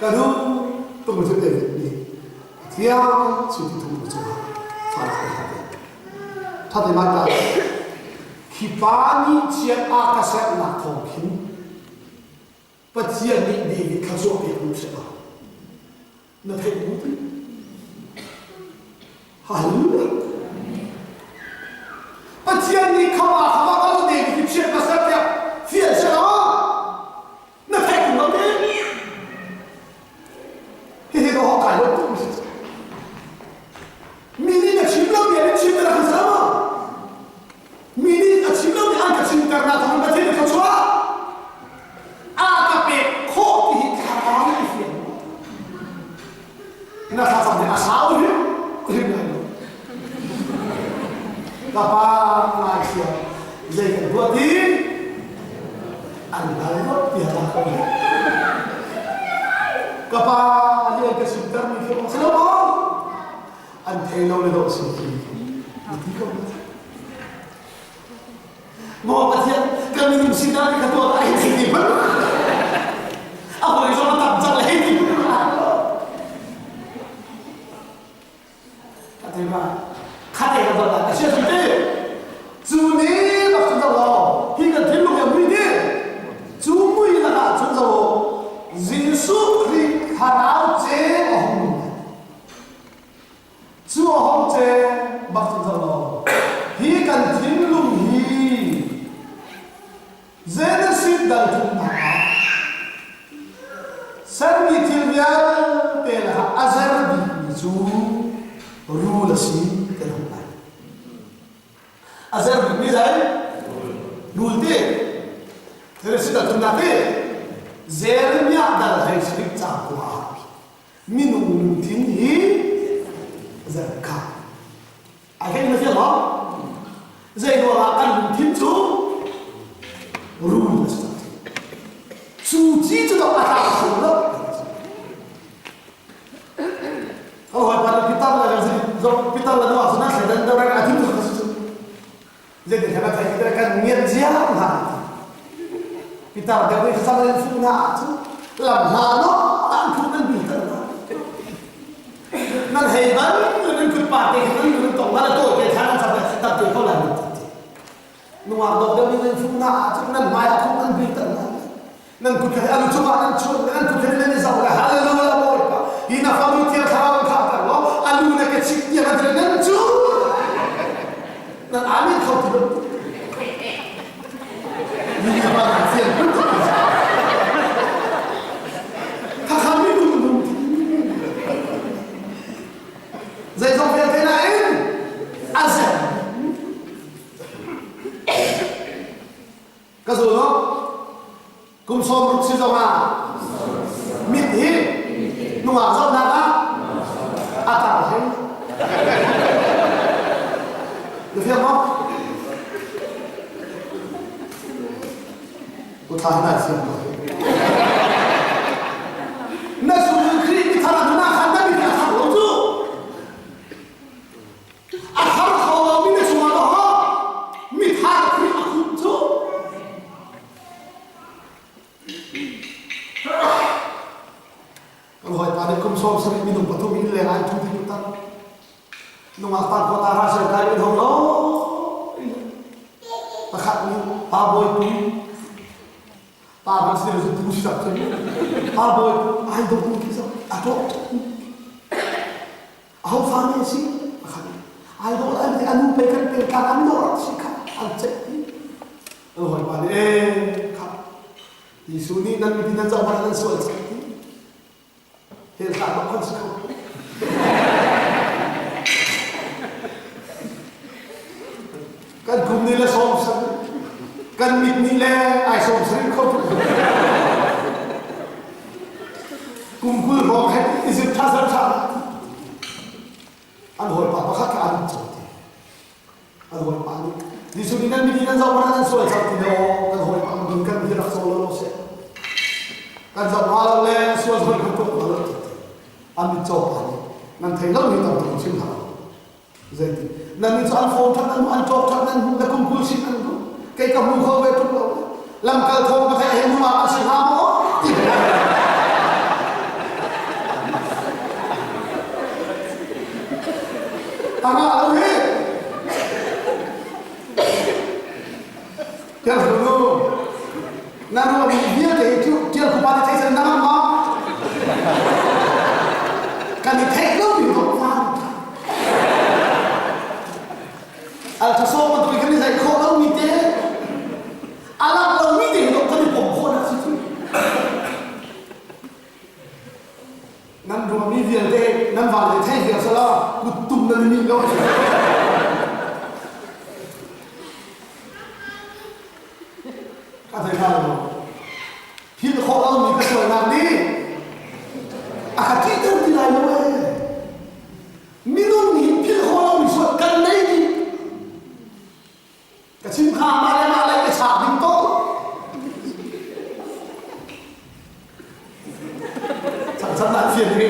Ka duh tuk cu David nih Pathian cu ti thung cungah fa a hlat. Thate ma ta khi pa nih chiat a ka sernak thawng khin Pathian nih David kha chuah piak nu seh na theih mu ti Hallelujah Pathian nih khama khama ka lo David hi chiat ka ser tiah fial seh law na theih tung lo ti hihi ka ho kai lo tuk mi nih na chim lo mi an chim na kan sa mi nih a chim lo mi an ka chimter na thawng Pathian nih thluachuah a ka pek khawh ti hi thlarau nih fiang na thlacam nih a sau hrim hrim lai lo ka pa ngai siang zei kan tuah ti an hngal lo tiah ka ko ka pa nih an ka chimter mi khi si lo maw an thei lo le dawh si ti ti ko maw Pathian kan minung sinak nih ka tuah ai thei ti hmanh a hawi zong a tam cang le hei ti hmanh Kha ma kha te ka dot a sia te cu ni bak cun zo hi kan thinlung ya mui ti cu mui lakah cun zo Jesuh Khrih thlarau ce a hung nung cu a hong ce bak cun zo hi kan thinlung hi Genesis dal thumnak ah sermi thil vialte lakah a zer bikmi cu rul a si kan hmuh lai. A zer bikmi zei? Rul ti. Genesis dal thumnak ti Jeremiah dal hlei sarih caang kua ah minung lungthin hi zer kha A hlei na fiang maw? Zei ruangah kan lungthin cu rul a si Cu ci cu dok a tla kho lo. Ko hoi pa pitar la kan si zong pitar la nuah suna thai dan dan a thin tu su. Zei ti thai thai kan ngiat zia hna. Pitar deuh ni sam in fu na cu lam hla no an thu nan bi tar na. Nan hei ban nan kut pa te khan nan tong na to te khan nan sam tak te ko la nungak dawt deuh in nan fu na cu nan hmai ah khong nan bi tar na. Nan kut kha an cungah nan chuan nan kut kha nan i zoh le hallelujah Bawipa hi na fanu thiang thlarau in khahter law a lu na ka chik tiang an nan cu nan amen kho ti lo ni pa nan fian Khakha mi lung lung zeizong vialte nain a zer Ka zul lo. Kum 60 si zong ah mit hi nungak zohnak ah a tar hlei. Na fiang maw? Uthla na fiang ko. Na sung Khrih mi thar na khan na mi a thar lo cu. A thar kho lomi na chungah maw mithar Khrih a khumh cu? Kan hawipa nih kum 70 minung pathum in leng ah an thu ti putar. Nungak tar kota ra kai in hong lo. Pakhat nih pa bawi pu pa ban si zu pu si tak pa bawi ai do pu ki zo a to Aho fa ne si? Pakhat ai dawh an ti anu pei kan pe tlang an dawh si kha an ceih ti. An hawipa nih ee kha Jesuh nih nan mipi nan zoh hmanh nan sual cang ti. Hell tla bak kan si kho. Kan kum ni le sawm san kan mit nih le ai sawm sarin kho tuk. Kum 20 hrawng he Egypt tha zar tha an hawipa pakhat kha an caw ti an hawipa nih Jesuh nih nan miti nan zoh mana nan sual cang ti lo kan hawipa dun kan hi rak caw lo lo seh kan zoh ma lo le sual sual kan tuah ma lo ti an mit caw pa nih nan thei lo mi tam tuk chim hlah Zeiti nan nih cu an phone that nan an ṭawk that nan hmuh na kum 20 sin an duh kei ka hmu kho ve tuk lo lamkal thawng ka theih he nungak an si hnga maw ti. mi vialte nan van le thei viar sala kuttum nan ni lo. Ka thei hna lo. Philh khawh lomi ka sualnak nih a ka ṭihter ti lai lo ee. Minung nih philh khawh lomi sual kan nei dih. Ka chim kha mah le mah le ka chak ding ko. Chan chan nak fian ve.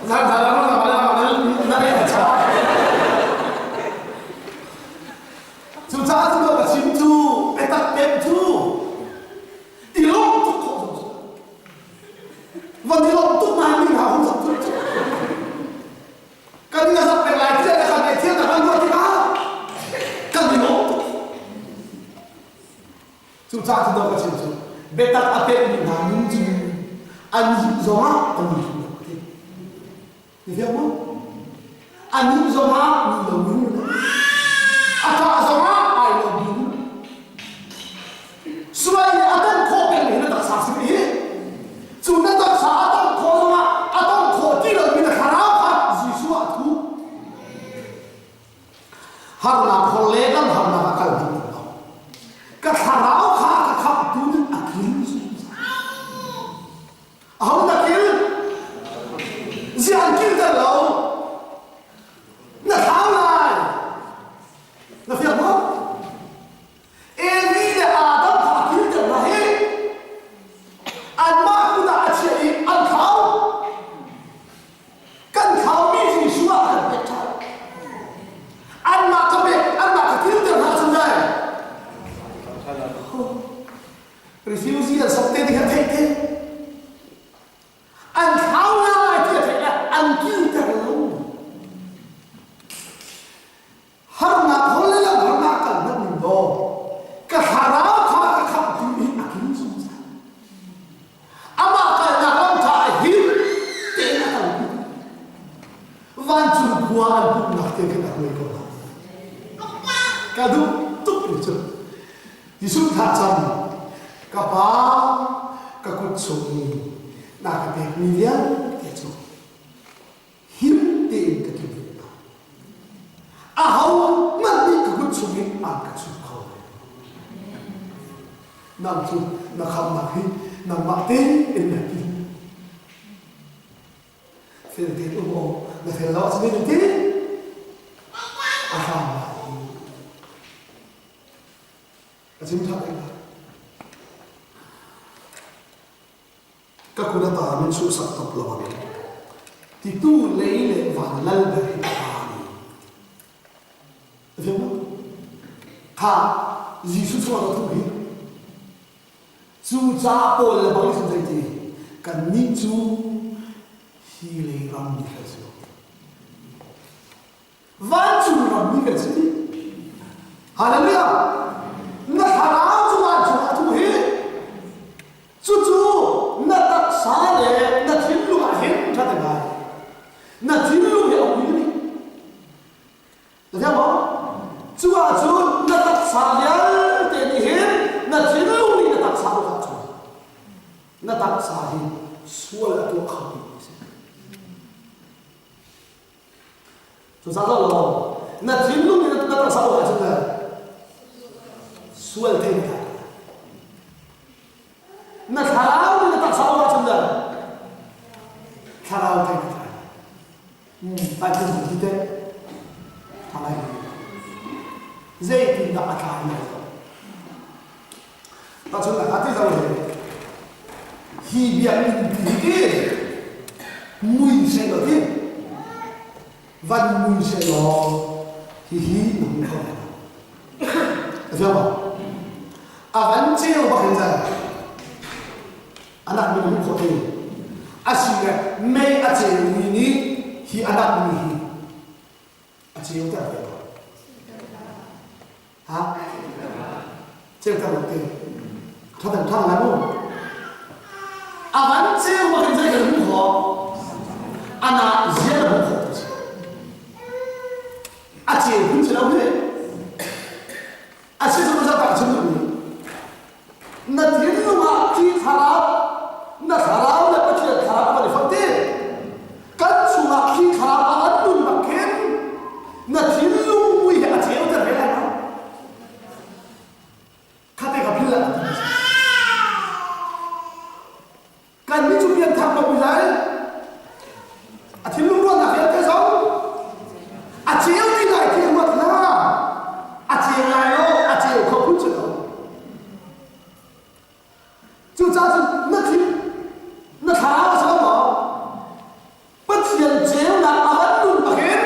Zan zan la la la la na le cha. Cucaah cu ka chim cu biatak pek cu i lawm tuk khawh zong van i lawm tuk ngai mi hna hung zong cu kan i zak peng lai tiah kan ngai thiam kan ruah tikah kan i lawm tuk cucaah cu ka chim cu biatak a pekmi hna nun cu an zumh zongah an zumh lo ti Ti fiang maw? A nun zongah nun lo nun a ṭah zongah ai lo nun. Sual nih a ton khawh peng hi na taksa si hi. Cu na taksa a ton khawh zongah a ton khawh ti lomi na thlarau kha Jesuh ah a thu. Harnak khor le kan harnak a kal ding lo. Ka thlarau kha ka khamhtu nih a kil zungzal. Aho na kil? Ziah an kilter lo? Na thlau lai. Na fiang maw? Evi le Adam kha a kilter hna hi anmah kut ah a chiah i an thlau. Kan thlaumi Jesuh ah kan pek ṭhan. Anmah ka pek, anmah ka kilter hna cun dai. Refugee an sok te ding an theih te. An thlau lai ti a theih le an kilter lo. Harnak hol le lam harnak kal hmanh ning law ka thlarau kha ka khamhtu nih a kil zungzal. Amah kalnak lam kha a him tein a kalpi. Vancung khua an pumhnak te khin a hruai ko hna. Ka duh tuk mi cu Jesuh thlacam ka Pa ka kut chung na ka pekmi vialte cu him tein ka kilven hna. Ahohmanh nih ka kut chungin an ka chuh kho lai lo. Nang cu na khamnak hi nangmah tein na kil. Fel tein um aw, na fel lo ahcun na ti a hram lai. Ka chim ṭha lai. Ka kut a ta min suhsak top lo ang. Titu lei le van lal ber hi a ta ni. A mo? Kha Jesuh chuah ka thu hi. Cu caah Paul le bang nih zei ti kan nih cu hi lei ram mi kan si lo. Vancung ram mi kan si. Hallelujah! Na thlarau cu vancung ah thu hi. Cucu na taksa le na thinlung ah hin ṭha te ngai. Na thinlung hi a um ni. Na thiang maw? Cu ahcun na taksa vialte nih hin na thinlung nih na taksa uk ahcun na taksa hi sual a tuah kho mi a si. Cucaah law na thinlung in na taksa uk ahcun na sual thei na na thlarau in na taksa uk ahcun na thlarau thei na Tai phun ti te tha lai zeitindah a tlai lai lo tahchunhnak ah ti zo he hi biakinn ti hi mui seh law ti van mui seh law hihi na hmu kho lai lo a fiang maw a van ceu bak in zan anak mi hmu khawh ti a si le mei a ceumi nih hi anak mi hi a ceu ter ve ko ha ceu ter lo ti thatan thang lai mu a van ceu ma kan zei kan hmu khawh ana zia na hmu khawh ti a ceu hun si lo hi a si cu za tak chung ni na thinlung ah khi thlarau na thlarau le Pathian. Cucaah cun na thin na thlarau a si lo maw? Pathian ceunak a van nun bakin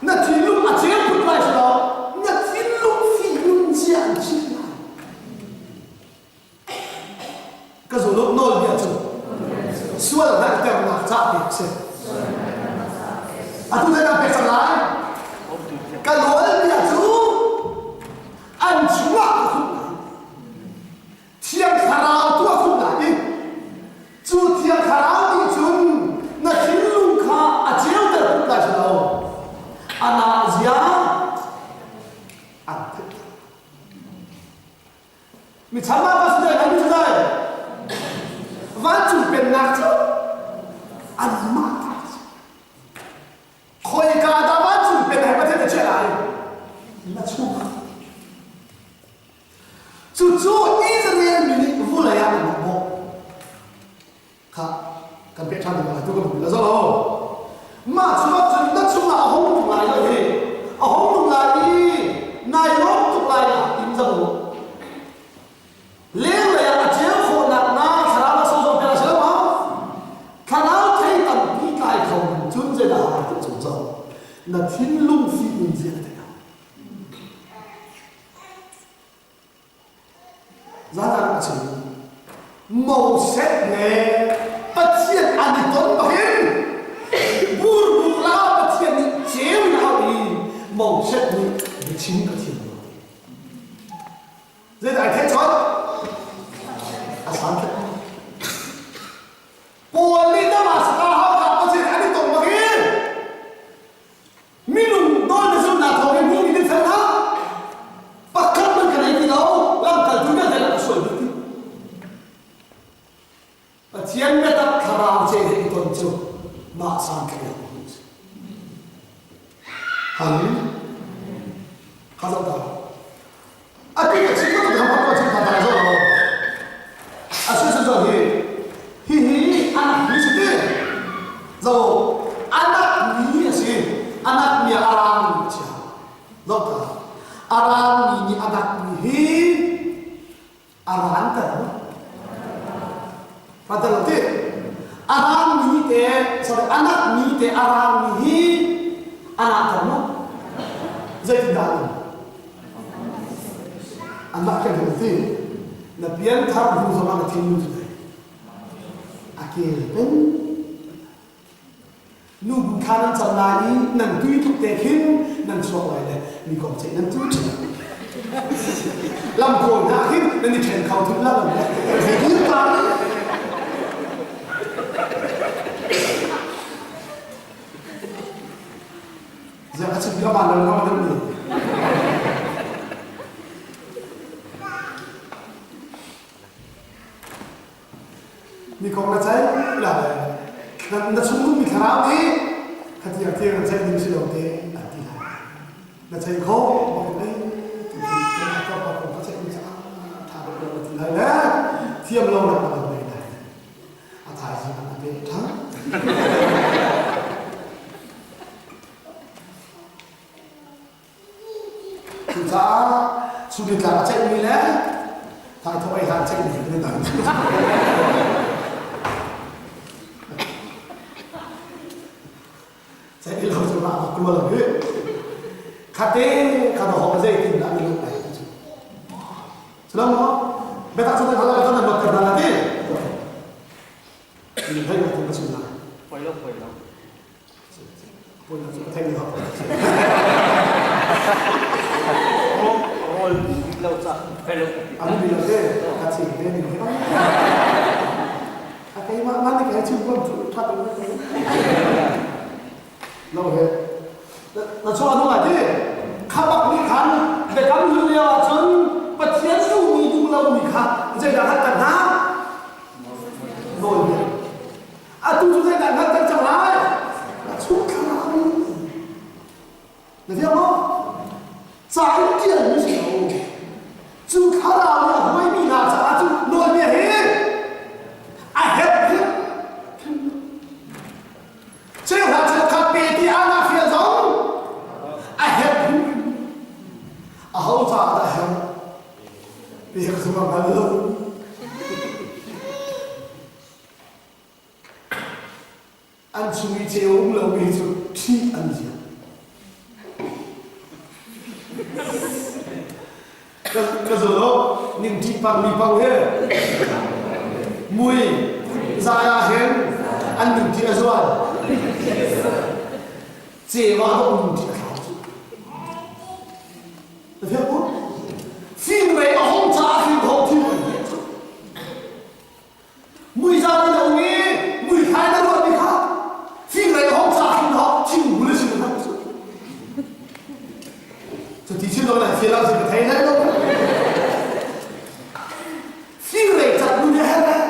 na thinlung a ceu phut lai si lo, na thinlung fihnung zia an chimh lai. Ka zuluk nawlbia cu sual hngalhternak ca pek a si. Atu zeidah pek cang lai? Ka nawlbia cu an chungah ka khumh lai. Thiang Thlarau tu a khumh lai i cu Thiang Thlarau nih cun na thinlung kha a ceuter khumh lai si lo. Anah zia an theih. Mi chama ka si dai kan dai. Vancung pennak cu anmah ta a si. Khoika dah vancung pennak Pathian a chiah lai? Na chungah. Cucu Israel mi nih vulei ah an rak bawh. Kha kan peh ṭhan ding lai tu kan hmu la zo lo. Mah chungah cun na chungah a hung tuk lai lo hi. A hung tuk lai i nai lawm tuk lai na tim zang u. Lenglei ah a ceu khawhnak na thlarau a sozong pek a si lo ma? Thlarau thei tampi tlai kho cun zeidah a ti cung zo. Na thinlung fih in zia na theih Zeidah a chim? Moses le Pathian an i ton bakin burbuk la Pathian nih ceu in a auh i Moses nih biachim ka thiam lo. Zeidah ai theih colh? A san Paul nih Damascus hauka Pathian an i tong bakin Minung nawl na zumhnak thawng in hmuhmi nan fel hna. Pakhat man ka nei ti lo, lamkaltu vialte lakah sual dih ti. Pathian biatak thlarau ce he i ton cu mah santlaih a si. Hallelujah. Kha zoh ta. A ti ka chim ka ham ko chim kha zo lo. A su su zo hi hi hi anak mi si ti. Zo anak mi a si. Anak mi arang mi chia. Zo ta. Arang mi nih anak mi hi aran ter. Fadal lo ti. Arang mi te sorry anak mi te arang mi hi anak ter mo. Zeitindah an um? Anmah kan hmu ti na pianthar hnu zongah na thinlung cu dai a kel peng nu bu kha nan cam lai i nan tui tuk te khin nan chuak lai le mi kong ceih nan tu lam kawl hna khin nan i ṭhen kho thum la lo le zeitin pa Ziah a chim ka van lo ngam deuh ni. Mi kong na ceih la le na na chung mi thlarau nih khatiang tiang na ceih ding si lo te an ti lai. Na ceih kho bak ei tu ti ka ka pa kong ka ceih mi ca tha deuh lo ti lai le thiam lo nak na nei lai. A thaizing ah na pe ṭhan. Cucaah chunitlang a ceihmi le thaithawh ei hlan ceihmi kan i dang. Ceih lo cu mah bak lo hi. Khate kha na hawk zeitin dah ni lai ti cu. Sulam mo biatak cu kan kan nan lot kan ti. Ni thai na tin ka chim lai. Poi lo poi lo. Poi lo cu ka thei lo. Rol lo ca poi lo. Anu bi lo te ka chim te ni he. A keimah man ni kai chim ko tha tu. Lo he. Na chuah hnu ah ti kha bak nih khan biakam hlun lio ahcun Pathian duhmi duh lomi kha zeidah hngalhter hna? Nawlbia. Atu cu zeidah hngalhter cang lai? A chung thlarau. Na fiang maw? Ca in ṭialmi si lo. Cu thlarau nih a huaimi hna caah cu nawlbia hi a herh Cheuhra cheukhat pe ti ah na fial zong a herh a ho caah dah herh pek zong a hngal lo. Ceu um lomi cu ṭih an zia. Ka zul ning ṭih pang mi pang he mui zai ah hin an ning ṭih a zual. Ceu ah dawh ning ṭih a thlau cu. Na fiang mu? Fim rei a hong caah hin hong thil an cu. Muizam in a um i muithai na ruahmi kha fingrei hong ca hin hawk thingbul a si na cu. Cuti chim lo nan feel si ka thei hlei lo. Fingrei cat nu nih a herh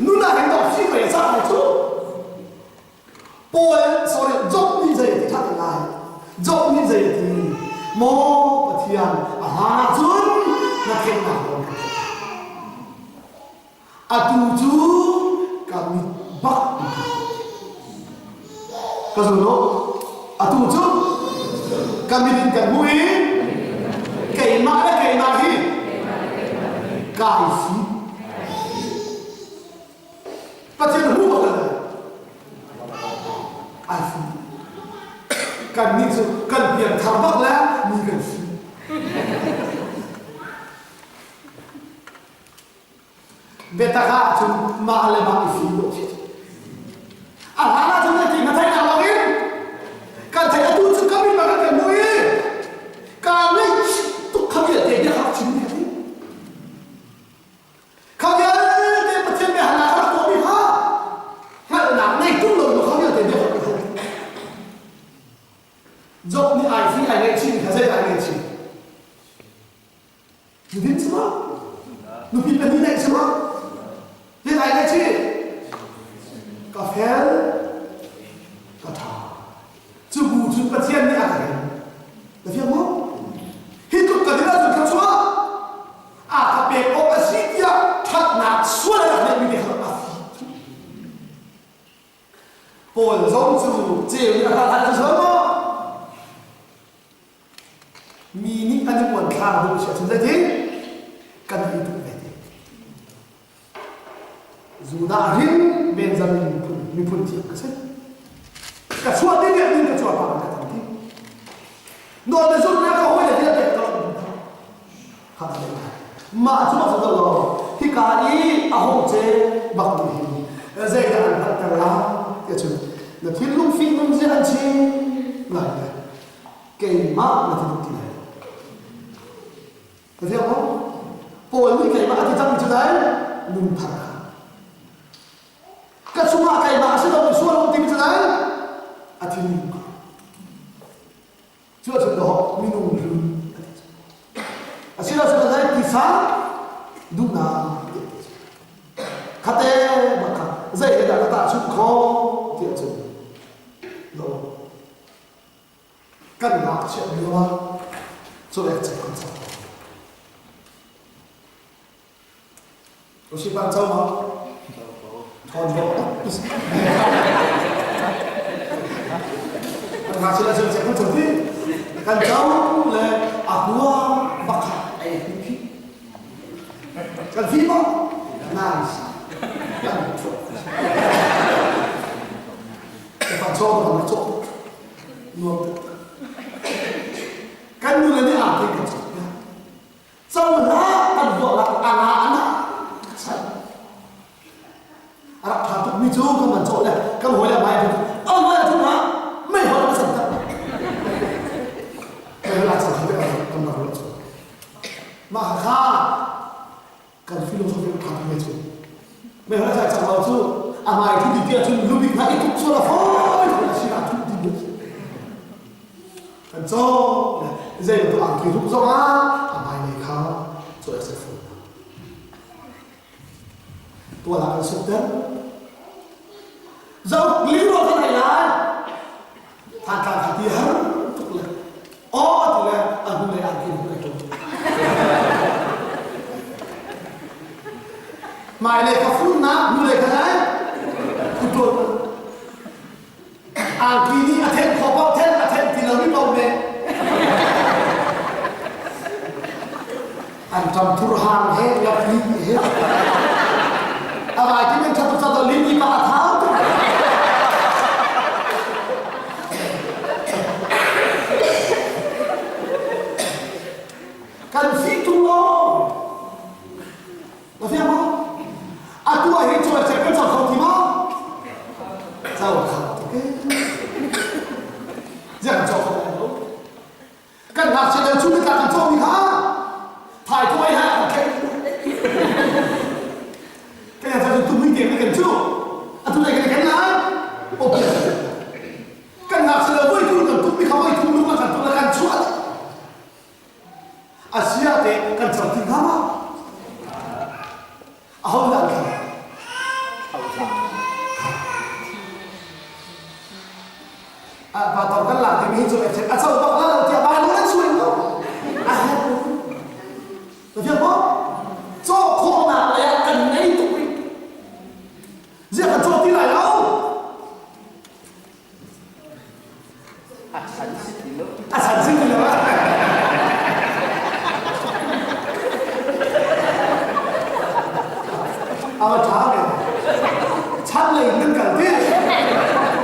Nun ah hin dawh fingrei cat lai cu. Paul sorry Job nih zei ti that lai Job nih zei ti maw Pathian a hlan ahcun na theihnak lawng ka theih atu cu ka mit bak ka zul lo atu cu ka mit in kan hmuh i keimah le keimah hi kai si Pathian hu bak le ai fu. Kan nih cu kan pianthar bak le mi kan si. Biatak ah cun mah le mah i fim dawh si. A hlan ah cun ti na theih nak in kan theih atu cu ka min bak kan hmu i ka ngaih tuk kha vialte bia kha chim ni Kha vialte Pathian biahalnak a rak tuahmi kha hngalhnak ngei tung lo kha vialte bia kha hal. Job nih ai fi ai ngaihchih kha zei ai ngaihchih? Nudin si ma? Nupi pahnih neih si ma? Zei ai ngaihchih? Ka fel, ka ṭha. Cu bu cun Pathian nih a ka rem. Na fiang maw? Hi tluk ka din ahcun thluachuah a ka pek awk a si tiah ṭhatnak sual a rak neihmi te kha a fi. Paul zong cu ceu nih a hlat cu sual maw? Mi nih an i uanthlar duh si ahcun zeitin? Kan i duh ve te. Judah rin Benjamin miphun miphun thiam ka si. Ka chuah ti nih nin ka chuah pa ka tam ti. Nawl na zumh na ka hawi le vialte ka lo kha ka leh Mah cu bak lo hika i a hong ce bak ni hi zeidah an hngalhter la ti cun na thinlung fihnung zia an chim lai le keimah na thinlung ti lai Ka fiang maw? Paul nih keimah a ti cang cu dai lungthar kha. Ka chungah keimah a si lo sual um timi cu dai a thinlung kha. Cu a chim dawh minung hlun a ti cu. Asinain dai tisa duhnak khate bak kha zei he dah ka tahchunh khawh ti ahcun lo Kan ngakchiat lio ah cawek cek kan cang. Usipan cau ma? Thon bo. Kan ngakchiat ah cawek cek kan cang ti. Kan cau le a hua bakha ei hi phi. Kan fi mo? Nice. Kan thuat. Kan chaw kan chaw. Nuam taktak. Kan nule nih aa thei kan cawk piak. Cohla kan ruah lak anga ana chan. A rak tha tuk mi cu kan man cawh le kan hawi le mai tu au mai tu ma mei hol ka san tak. Mei hol a chan kha kan rak ruah cu. Mah kha kan philosophy tha tuk me cu. Mei hol a chan lo cu a mai thu di tia cun lubik hna i tuk sual a fawi tuk a si a thu di kan caw zei bantuk angki hruk zong ah a hmailei kha caw a si fawn tual ah kan sukter zo liro kan ai lai thantlang kha ti har tuk le aw ti le a hnulei angki hruk ai tum hmailei kha funnak hnulei kha lai kutṭawn Angki nih a thenh khawh paoh thenh a thenh ti lo mi paoh nih an ṭam thur hang he lapli he a vai ti men ṭhat tuk cat lin i pa a thau tuk. te kan cu atu lai kan kan lai okay kan ngak sila voi tu kan tuk mi kha voi thum lung kan tuk kan chuah asia te kan cham ti nga ma aho dah kan pa tong kan lak ding hi cu a cho bak la lo tiah bai lo nan suai ko a het na fiang maw cawk khawhnak lei ah kan ngei tuk rih ziah kan cawk ti lai lo A chan si ti lo. A chan si ti lo. A va ṭha ve. Chan lei nan kal ti.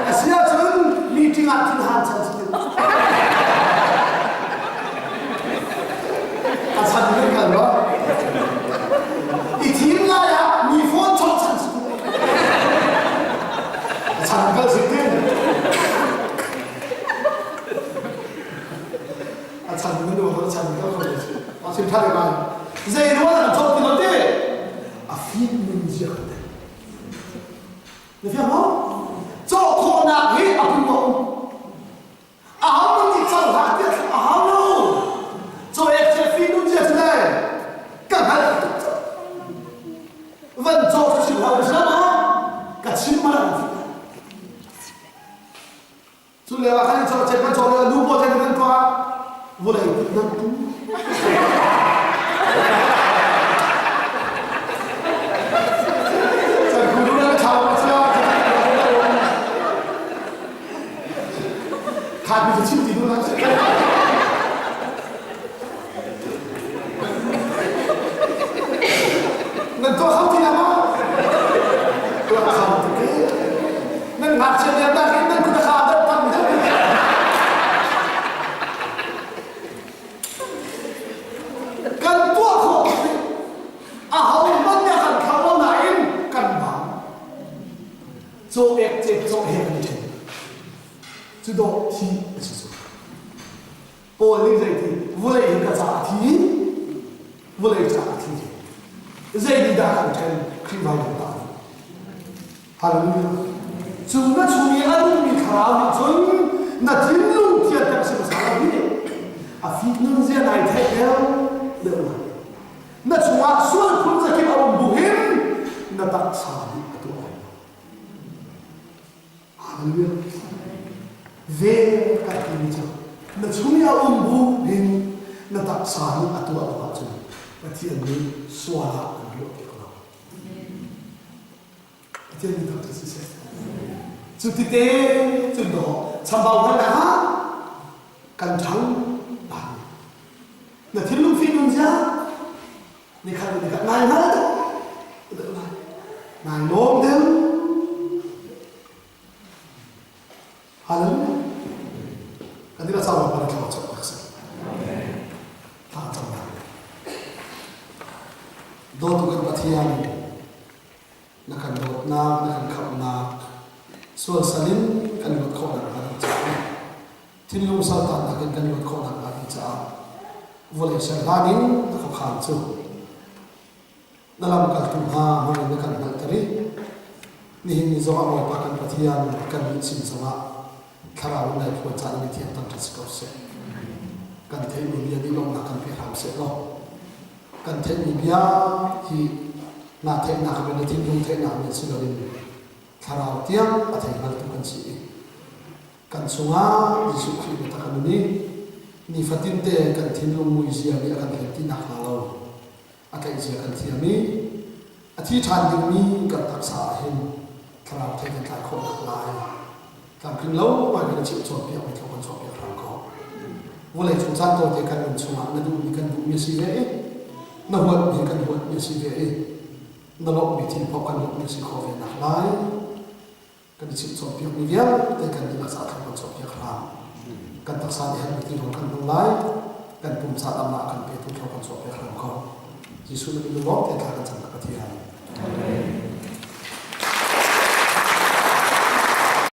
A si ahcun meeting ah thinhan chan si ti. A chan nan kal lo. I thim lai ah mi phone chawt chan si ti. A chan kal si ti. A chan nan nu a chan kal ko si. A sim ṭha lai. Zei ruang ah chawt ti lo ti. A fit min zia kan Na fiang maw? Cawh khawhnak hi a pum ko. A hau nih cawh hlah tiah a hau lo. Caw ek che fi nun cia cu le ka hngalh tuk cang. Van caw cu chim hau si maw? Ka chim ma la Cu lio ah khan caw cek kan caw le nu paw cek kan tuah vulei nan pu. Khat mi chim ti nu nan Nan tuah kho ti ma? Tuah kho ti. Nan ngakchia lian dah hin nan kut a kha dat tam Kan tuah khawh aho hmanh nih a kan kham lo nain kan bang. Caw ek cek caw he kan i ṭhen. Cu dawh thi a si cu. Paul nih zeiti vulei hi ka caah a thi vulei caah a thi zei nih dah kan ṭhen Khrih vailam tah Hallelujah cu na chung i a nungmi thlarau nih cun na thinlung thianter si hmasa lo hi a fit nun zia nai theih deuh deuh lai na chungah sual phun zakip a um bu hin na taksa nih a tuah lai Hallelujah. Vel kan timi cu na chung i a um bu hin na taksa nih a tuah lo ahcun Pathian nih sual ah an ruah piak lo. Pathian nih thangṭhat siseh. Cu tite cun dawh chambau hmanh ah kan ṭhang bang. Na thinlung fih nun zia ni khat ni khat nai hngal deuh lai. Nai lawm deuh. Hallelujah. Kan dila cawa pa thla cam tak si. Thla cam tak. Dawtu kan Pathian na kan dawtnak na kan khamhnak sual salin kan luat khawhnak hnga ding caah thinlung saltannak in kan luat khawhnak hnga ding caah vawlei ser hlan in na khuakhan cu na lamkaltu hna hmangin na kan hngalhter i nihin ni zongah Bawipa kan Pathian kan nih sin zongah thlarau in nai phuan caan mi thiang thangṭhat si ko seh. Kan theihmi bia nih lawmhnak kan pe hram seh law kan theihmi bia hi na theihnak men na thinlung theihnak men si loin thlarau tiang a thei hngaltu kan si i kan chungah Jesuh Khrih biatak a nun i nifatinte kan thinlung muizia nih a kan hlen ti nakhnga lo a tlaihzia kan thiam i a thi ṭhan dingmi kan taksa ah hin thlarau thei kan tlai khawh naklai tlamtling lo ngai kan chimh cawnpiakmi thawng kan cawnpiak hram ko. Vawlei cung caan tawite kan nun chungah na duhmi kan duhmi a si ve i na huatmi kan huatmi a si ve i na lawmhmi thil paoh kan lawmhmi a si khawh ve naklai kan i chimh cawnpiakmi vialte kan dihlak caah thlam kan cawnpiak hram. Kan taksa nih herhmi tirawl kan hmang lai, kan pum ca damnak kan petu thlam kan cawnpiak hram ko. Jesuh na min lawng te thla kan cam ka Pathian.